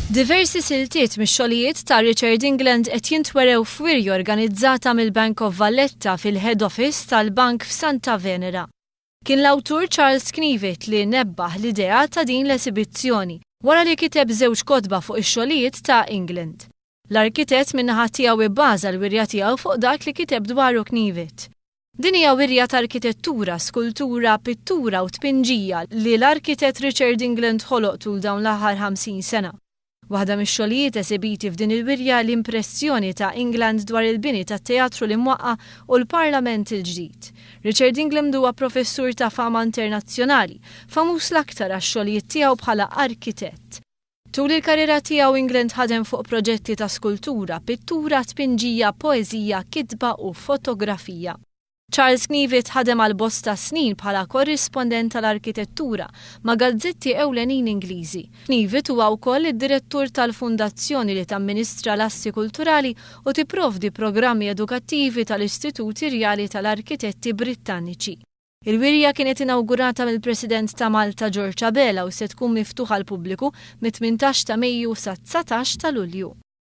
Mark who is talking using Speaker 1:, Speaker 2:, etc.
Speaker 1: Diversi siltiet mix-xogħlijiet ta' Richard England qed jintwerew f'wirja organizzata mill-Bank of Valletta fil-Head Office tal-bank f'Santa Venera. Kien l-awtur Charles Knivet li nebbaħ l-idea ta' din l-esibizzjoni wara li kiteb żewġ kotba fuq ix-xogħlijiet ta' England. L-arkitett min-naħa tiegħu ibbaża l-wirja tiegħu fuq dak li kiteb dwaru Knivet. Din hija wirja ta' arkitettura, skultura, pittura u tpinġija li l-arkitett Richard England ħoloq tul dawn l-aħħar 50 sena. Waħda mix-xogħlijiet esibiti f'din il-wirja l-impressjoni ta' England dwar il-bini tat-teatru l-imwaqqa' u l-Parlament il-ġdid. Richard England huwa professur ta' fama internazzjonali, famuż l-aktar għax-xogħlijiet tiegħu bħala arkitett. Tul il-karriera tiegħu England ħadem fuq proġetti ta' skultura, pittura, tpinġija, poeżija, kitba u fotografija. Charles Knivet ħadem għal bosta snin bħala korrispondent tal-arkitettura ma' gazzetti ewlenin Ingliżi. Knivet huwa wkoll id-direttur tal-fondazzjoni li tamministra l-assi kulturali u tipprovdi programmi edukattivi tal-Istituti Rjali tal-Arkitetti Brittaniċi. Il-wirja kienet inawgurata mill-President ta' Malta George Abela u se tkun miftuħa għall-pubbliku mit-18 ta' Mejju sa 19 ta' Lulju.